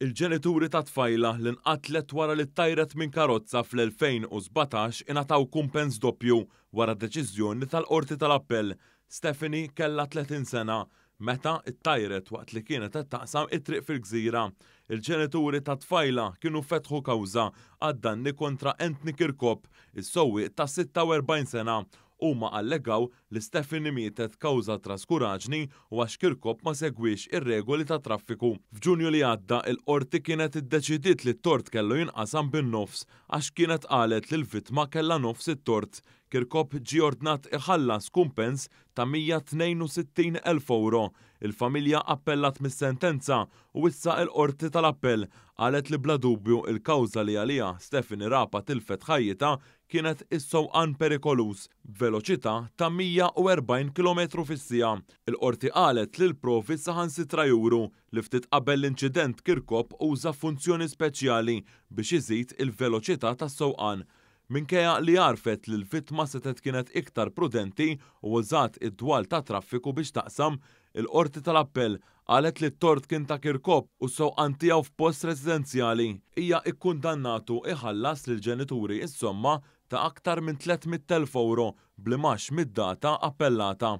Il-ġenituri ta' tfajla li nqatlet wara li ttajret minn karozza fl-2017 ingħataw kumpens doppju wara deċiżjoni tal-Qorti tal-Appell. Stephanie kellha 30 sena meta ttajret waqt li kienet qed taqsam it-triq fil-Gżira. Il-ġenituri tat-tfajla kienu fetħu kawża għad-danni kontra Anthony Kirkop, is-sewwieq ta' 46 sena. Huma allegaw li Stephanie mietet kawża traskuraġni u għax Kirkop ma segwiex ir-regoli tat-traffiku. F'Ġunju li għadda, il-Qorti kienet iddeċidiet li t-tort kellu jinqasam bin-nofs għax kienet qalet li l-vittma kellha nofs it-tort. Kirkop ġie ordnat iħallas kumpens ta' 162,000 ewro. Il-familja appellat mis-sentenza u issa l-Qorti tal-Appell qalet li bla dubju l-kawża li għaliha Stephanie Rapa tilfet ħajjitha kienet is-sewqan perikoluż b'veloċità ta' 140 kilometru fis-siegħa. Il-Qorti qalet li l-provi saħansitra juru li ftit qabel l-inċident Kirkop uża funzjoni speċjali biex iżid il-veloċità tas-sewqan. Minkejja li għarfet li l-vittma setgħet kienet iktar prudenti u użat id-dwal tat-traffiku biex taqsam, il-Qorti tal-Appell qalet li t-tort kien ta' Kirkop u s-sewqan tiegħu f'post residenzjali. Hija kkundannatu jħallas lill-ġenituri s-somma ta' aktar minn 300,000 ewro bl-imgħax mid-data appellata.